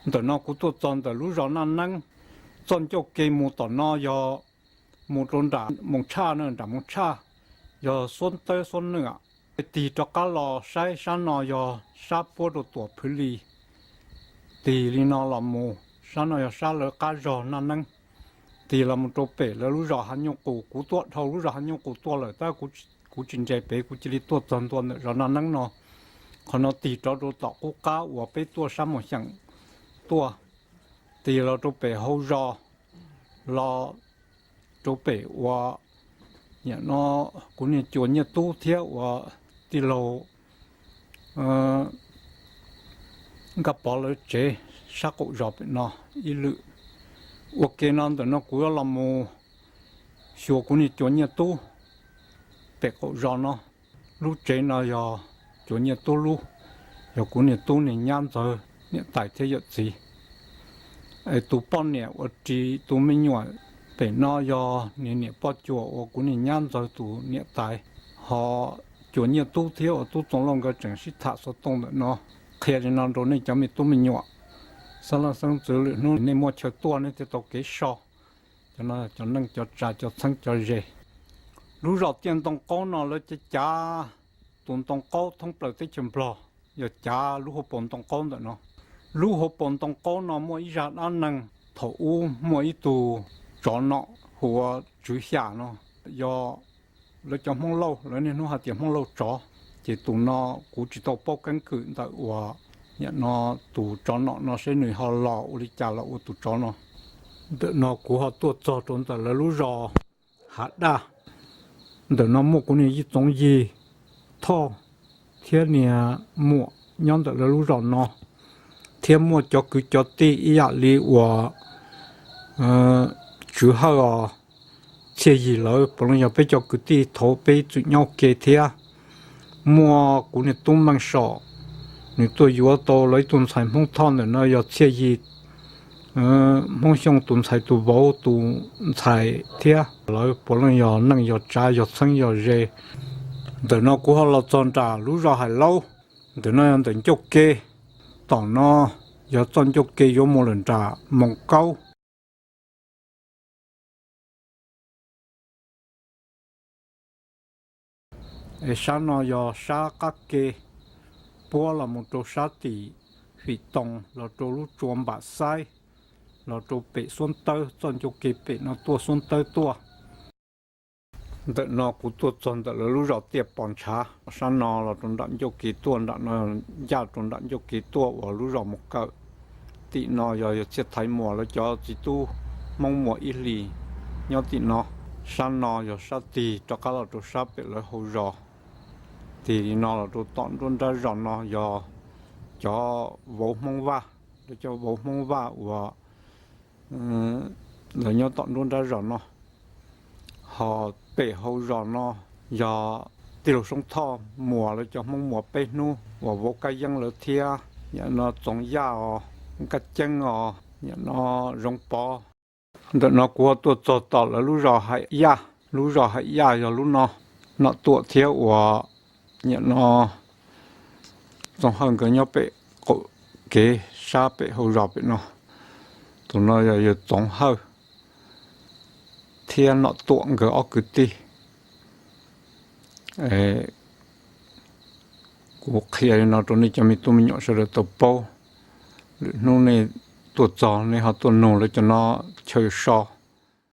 Ntawm no kuv tuaj txog ntawm lub zos Naj Neeb, txoj ncauj ke mus tom no yog mus rau nram Moos Tshaj na, nram Moos Tshaj yog Xuab Tawb Xuab Nwj. Tig rov qab los saib sab no yog sab puab rau Tuam Phwv Lis. Tig li no los mus sab no yog sab lawv qab zos Naj Neeb. Tig los mus rau pem lawv lub zos Hav Nyuj Qus, kuv tuaj dhau lub zos Hav Nyuj Qus tuaj lawm tab kuv tsis nres pem, kuv cia li tuaj txog ntua ntawm zos Naj Neeb no. Qhov no tig rov rau tom qub qab uas peb tuaj sab Moos Xyeem tuaj. Tig los rau pem hauv zos, los rau pem uas nim no kuv niag cuas Nyiaj Tub thiab uas tij laug Nkaj Pov lawv tsev sab qaum zos pem no ib lwm. Ua ke no ntawm no kuv yuav los mus xyuas kuv niag cuas Nyiaj Tub pem qaum zos no. Lub tsev no yog cuas Nyiaj Tub lub, yog kuv niag tub niag nyab ntxawg niam tais thiab yawm txiv. Es tus poj niam uas ris tus me nyuam pem no yog niag niam poj cuas uas kuv niag nyab ntxawg tus niam tais. Ho cuas Nyiaj Tub thiab uas Tub Txoos Lauj nkawd tseem sib tham xov tooj ntawm no. Qhia li no rau nej cov me tub me nyuam, xeeb leej xeeb ntxwv, lwm hnub nej muaj chaw tuaj nej thiaj tau kev so. Cov no cov neej cov tsav cov txheeb cov ze. Lub zos Tiaj Ntoo Qaub no lawv cav cav tus ntoo qaub thoob plaws teb chaws Nplog, yog cav lub hauv paus ntoo qaub ntawm no. Lub hauv paus ntoo qaub no muaj ib zaj dab neeg, thaum ub muaj ib tug tsov nom hu ua Tswv Xyas no, yog lawv cov Hmoob Lauj, lawv niaj hnub hais tias Hmoob Lauj tsov. Ces tus no kuv tsis tau paub keeb kwm ntawm uas nim no tus tsov nom no seb nws ho los ua li cas los ua tus tsov no. Ntawm no kuv ho tuaj txog rau ntawm lawv lub zos Hav Daj. Ntawm no muaj kuv niag yij txoov yig Thoj thiab niag muam nyob ntawm lawv lub zos no, thiab muaj cov kwv cov tij ib yam li uas Tswv Hawj os, Txhiaj Yig lawv puav leej yog peb cov kwv tij thaum peb txwm nyob ua ke thiab. Muaj kuv niag tub Meej Som, nws tuaj yuav tau lawv ib tug ntxhais Hmoob Thoj ntawm no yog Txhiaj Yig Hmoob Xyooj tus ntxhais tus vauv tus ntxhais thiab. Lawv puav leej yog neej yog tsav yog txheeb yog ze. Ntawm no kuv ho los txog nram lub zos Hais Laub. Ntawm no yog ntawm ncauj ke. Tom no yog txoj ncauj ke yuav mus lawm nram Moos Kaub. Es sab no yog sab qab ke puab los mus rau sab tim Fim Toos los rau lub tsua Npam Xaib, los rau pem Xuab Tawb, txoj ncauj ke pem no tuaj Xuab Tawb tuaj. Ntawm no kuv tuaj txog ntawm lawv lub zos Tiaj Pos Ntshav, sab no los rau nram ncauj ke tuaj, nram no ncaj rau nram ncauj ke tuaj uas lub zos mus kawm. Tim no yog yawg Txhiaj Thaiv Muas lawv cov txiv tub Hmoob Muas ib hlis nyob tim no. Sab no yog sab tig rov qab los rau sab pem lawv hauv zos. Tig li no los rau tom nruab nrab zos no yog cov vauv Hmoob Vaj, lawv cov vauv Hmoob Vaj uas lawv nyob tom nruab nrab zos no. Ho pem hauv zos no yog tij laug Soob Thoj Muas lawv cov Hmoob Muas peb hnub uas vauv Kab Yeeb lawv thiab, nim no Txoov Yaj os, Nkaj Ceeb os, nim no Zoov Pov. Ntawm no kuv ho tuaj txog tom lawv lub zos Hais Yaj. Lub zos Hais Yaj yog lub no, Nom Tuam thiab uas nim no Txoov Hawj nkawd nyob pem qaum kev sab pem hauv zos pem no. Tus no yog yawg Txoov Hawj thiab Nom Tuam nkawd ob kwv tij. Kuv qhia li no rau nej cov me tub me nyuam sawv daws tau paub. Lwm hnub nej tuaj txog nej ho tuaj nug lawv cov no chaw so.